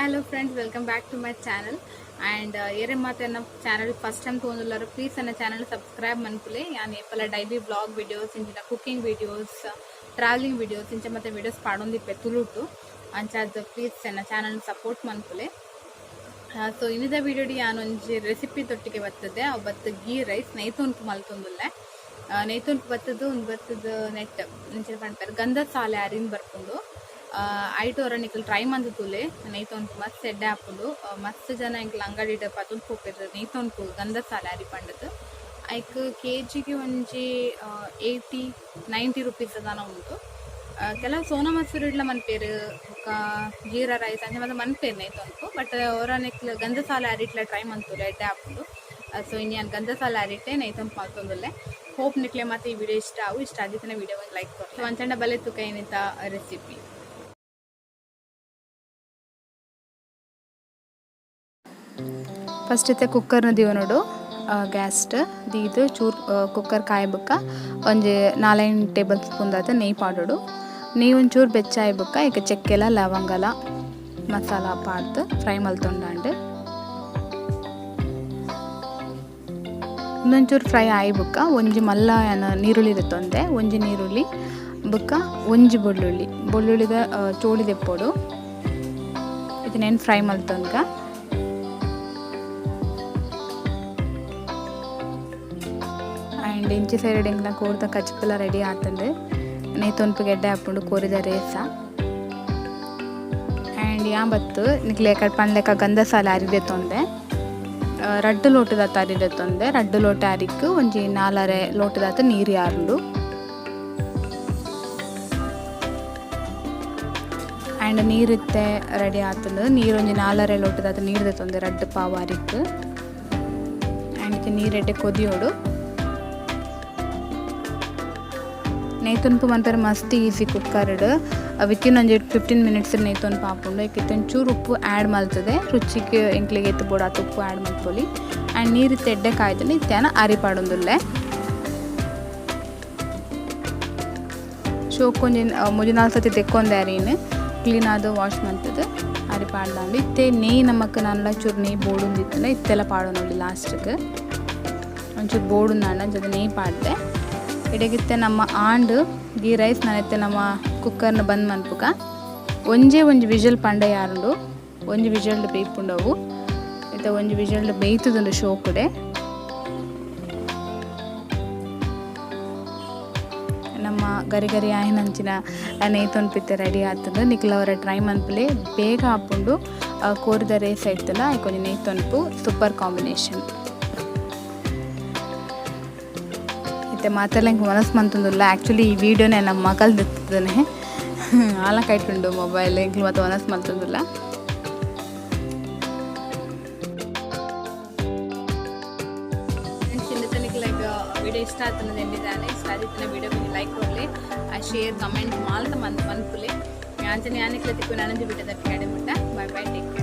Hello friends, welcome back to my channel. And ಏರೆ ಮಾತ ಎನ್ನ channel first time ತೂವೊಂದುಲ್ಲೆರ್, please ಎನ್ನ channel subscribe ಮನ್ಪುಲೆ. ಯಾನ್ ಏಪಲ ಡೈಲಿ ವ್ಲಾಗ್ ವಿಡಿಯೋಸ್, ಇಂಚಿನ ಕುಕಿಂಗ್ ವಿಡಿಯೋಸ್, ಟ್ರಾವೆಲಿಂಗ್ ವಿಡಿಯೋಸ್, ಇಂಚ ಮತ್ತೆ ವಿಡಿಯೋಸ್ ಪಾಡೊಂದಿಪ್ಪೆ ತುಳುಟು. ಅಂಚಾದ್ ಪ್ಲೀಸ್ ಎನ್ನ ಚಾನಲ್ ಸಪೋರ್ಟ್ ಮನ್ಪುಲೆ. ಸೊ ಇನ್ನಿದ ವಿಡಿಯೋಡ್ ಯಾನ್ ಒಂಜಿ ರೆಸಿಪಿ ತೊಟ್ಟಿಗೆ ಬತ್ತದೆ. ಅವು ಬತ್ತು ಗೀ ರೈಸ್, ನೈತೊನ್ಪು ಮಲ್ತೊಂದುಲ್ಲೆ. ನೈತೊನ್ಪು ಬತ್ತದು, ಒಂದು ಬತ್ತದ ನೆಟ್ ಇಂಚಿನ ಪನ್ಪೆರ್, ಗಂಧಸಾಲೆ ಅರಿನ್ ಬರ್ಪುಂಡು. ಐಟ್ ಒರ ನಿಕುಲು ಟ್ರೈ ಮಂತ್ ತೂಲೆ. ನೈತೊನ್ಪು ಮಸ್ತ್ ಎಡ್ಡೆ ಆಪುಂಡು. ಮಸ್ತ್ ಜನ ಎಂಕ್ಲ ಅಂಗಡಿಡ್ ಪತೊಂದು ಪೋಪೆರ್ ನೈತೊನ್ಪು ಗಂಧಸಾಲೆ ಅರಿ ಪಂಡದು. ಐಕ್ ಕೆಜಿಗೆ ಒಂಜಿ 80-90 ರುಪೀಸ್ ದಾನ ಉಂಟು. ಕೆಲವು ಸೋನಾ ಮಸೂರಿಡ್ಲ ಮನ್ಪೇರು, ಬೊಕ್ಕ ಜೀರಾ ರೈಸ್ ಅಂಚ ಮಾತ ಮನ್ಪೇರು ನೈತೊನ್ಪು. ಬಟ್ ಒರ ನಿಕ್ಲ್ ಗಂಧಸಾಲೆ ಅರಿಟ್ಲ ಟ್ರೈ ಮಂತುಲೆ, ಎಡ್ಡೆ ಆಪುಂಡು. ಸೊ ಇನಿ ಯಾನ್ ಗಂಧಸಾಲೆ ಅರಿಟೆ ನೈತೊನ್ಪು ಮಲ್ತೊಂದುಲ್ಲೆ. ಹೋಪ್ ನಿಕ್ಲೆ ಮಾತ ಈ ವಿಡಿಯೋ ಇಷ್ಟ ಆವು. ಇಷ್ಟ ಆದಿತ್ತನ ವಿಡಿಯೋ ಒಂದು ಲೈಕ್ ಕೊರ್ಲೆ. ಅಂಚಂಡ ಬಲೆ ತುಕ ಇನಿತ ರೆಸಿಪಿ. ಫಸ್ಟ್ ಇತ್ತೆ ಕುಕ್ಕರ್ನ ದೀವೊನೊಡು. ಗ್ಯಾಸ್ಟ್ ದೀದ್ ಚೂರು ಕುಕ್ಕರ್ ಕಾಯಿ ಬೊಕ್ಕ ಒಂಜಿ ನಾಲೈನ್ ಟೇಬಲ್ ಸ್ಪೂನ್ ದಾತ್ ನೆಯ್ ಪಾಡೊಡು. ನೆಯ್ ಒಂಚೂರು ಬೆಚ್ಚ ಆಯಿ ಬೊಕ್ಕ ಐಕ್ ಚಕ್ಕೆಲ, ಲವಂಗಲ, ಮಸಾಲ ಪಾಡ್ದ್ ಫ್ರೈ ಮಲ್ತೊಂಡಾಂಡ್. ಉಂದೊಂಚೂರು ಫ್ರೈ ಆಯಿ ಬೊಕ್ಕ ಒಂಜಿ ಮಲ್ಲ ಯಾನ್ ನೀರುಳ್ಳಿ ದೆತ್ತೊಂದೆ. ಒಂಜಿ ನೀರುಳ್ಳಿ ಬೊಕ್ಕ ಒಂಜಿ ಬೊಳ್ಳುಳ್ಳಿ, ಬೊಳ್ಳುಳ್ಳಿದ ಚೋಳಿ ದೆಪ್ಪೊಡು. ಇತ್ತೆನೇನ್ ಫ್ರೈ ಮಲ್ತೊನ್ಗ. ಆ್ಯಂಡ್ ಇಂಚಿ ಸೈಡ್ ಎಂಕ್ಲ ಕೋರ್ದ ಕಜಿಪುಲ ರೆಡಿ ಆತುಂಡು. ನೆಯ್ ಎಡ್ಡೆ ಆಪುಂಡು ಕೋರಿದ ರೇಸ. ಆ್ಯಂಡ್ ಯಾನ್ ಬತ್ತ್ ನಿಕ್ಲೆ ಪನ್ಲೆಕ ಗಂಧಸಾಲೆ ಅರಿ ದೆತ್ತೊಂದೆ. ರಡ್ಡ್ ಲೋಟದಾತ್ ಅರಿ ದೆತ್ತೊಂದೆ. ರಡ್ಡ್ ಲೋಟ ಅರಿಕ್ ಒಂಜಿ ನಾಲರೆ ಲೋಟದಾತ್ ನೀರು ಯಾರುಂಡು. ಆ್ಯಂಡ್ ನೀರು ಇತ್ತೆ ರೆಡಿ ಆತುಂಡು. ನೀರು ಒಂಜಿ ನಾಲರೆ ಲೋಟದಾತ್ ನೀರು ದೆತ್ತೊಂದೆ ರಡ್ಡ್ ಪಾವು ಅರಿಕ್. ಆ್ಯಂಡ್ ಇತ್ತೆ ನೀರು ಎಡ್ಡೆ ಕೊದಿಯೋಡು. ನೆಯ್ ಮನ್ಪೆರೆ ಮಸ್ತ್ ಈಸಿ. ಕುಕ್ಕರ್ಡ್ ವಿತಿನ್ ಒಂಜಿ 15 ಮಿನಿಟ್ಸ್ ನೆಯ್ ತೊನ್ಪು ಆಪುಂಡು. ಐಕ್ ಇತ್ತೆ ಒಂಚೂರು ಉಪ್ಪು ಆ್ಯಡ್ ಮಲ್ತುದೆ. ರುಚಿಗ್ ಎಂಕ್ಲೆಗ್ ಏತ್ ಬೋಡು ಆತ್ ಉಪ್ಪು ಆ್ಯಡ್ ಮಲ್ಪೊಲಿ. ಆ್ಯಂಡ್ ನೀರು ಇತ್ತೆ ಎಡ್ಡೆ ಕಾಯ್ದುಂಡು. ಇತ್ತೆ ಯಾನ್ ಅರಿ ಪಾಡೊಂದುಲ್ಲೆ. ಶೋಕ್ ಒಂಜಿ ಮೂಜಿ ನಾಲ್ ಸರ್ತಿ ದೆಕ್ಕೊಂದೆ ಅರಿನ್ ಕ್ಲೀನ್ ಆದ್ ವಾಶ್ ಮಲ್ತುದು ಅರಿ ಪಾಡ್ದಾಂಡ್. ಇತ್ತೆ ನೆಯ್ ನಮಕ್ ನನಲ ಚೂರು ನೆಯ್ ಬೋಡುಂದಿತ್ತುಂಡ ಇತ್ತೆಲ ಪಾಡೊನೊಲಿ ಲಾಸ್ಟ್ಗ್. ಒಂಚೂರು ಬೋಡುಂದಾಂಡ ಅಂಚಾದ್ ನೆಯ್ ಪಾಡ್ದೆ. ಇಡೆಗಿತ್ತೆ ನಮ್ಮ ಆಂಡ್ ಗೀ ರೈಸ್. ನನ ನಮ್ಮ ಕುಕ್ಕರ್ನ ಬಂದ್ ಮನ್ಪುಗ. ಒಂಜೇ ಒಂಜಿ ವಿಜಲ್ ಪಂಡ ಯಾರುಂಡು. ಒಂಜಿ ವಿಜಲ್ಡ್ ಬೇಯ್ಪುಂಡವು. ಇತ್ತೆ ಒಂಜಿ ವಿಜಲ್ಡ್ ಬೇಯ್ತುದುಂಡು ಶೋಕುಡೆ. ನಮ್ಮ ಗರಿ ಗರಿ ಆಯಿನಂಚಿನ ನೆಯ್ ತೊನ್ಪು ಇತ್ತೆ ರೆಡಿ ಆತುಂಡು. ನಿಕ್ಲ್ ಒರ ಟ್ರೈ ಮನ್ಪುಲೆ, ಬೇಗ ಆಪುಂಡು. ಕೋರಿದ ರೇಸ್ ಐತುಂಡ ಐಕ್ ಒಂಜಿ ನೆಯ್ ತೊನ್ಪು ಸೂಪರ್ ಕಾಂಬಿನೇಷನ್. ಇತ್ತೆ ಮಾತೆರ್ಲ ಎಂಕ್ ವನಸ್ ಮಂತೊಂದುಲ್ಲ. ಆಕ್ಚುಲಿ ಈ ವಿಡಿಯೋನೆ ನಮ್ಮ ಮಗಲ್ ದೆತ್ತುದನೆ. ಆಲ ಕೈಟುಂಡು ಮೊಬೈಲ್. ಎಂಕ್ಲು ಮಾತ ವನಸ್ ಮಂತೊಂದುಲ್ಲ. ನಿಕ್ಲೆಗ್ ವಿಡಿಯೋ ಇಷ್ಟ ಆತುಂಡು ಎನ್ನಿದಾನೆ. ಇಷ್ಟ ಆದಿತ್ತಿನ ವಿಡಿಯೋ ಲೈಕ್ ಕೊರ್ಲೆ, ಶೇರ್, ಕಮೆಂಟ್ ಮಾಲ್ತ ಮನ್ಪುಲೆ. ಅಂಚನೆ ಯಾನ್ ನಿಕ್ಲೆ ತಿಕ್ಕುನ ನನೊಂಜಿ ವಿಡಿಯೋದ ಮುಟ್ಟ. Bye bye, take care.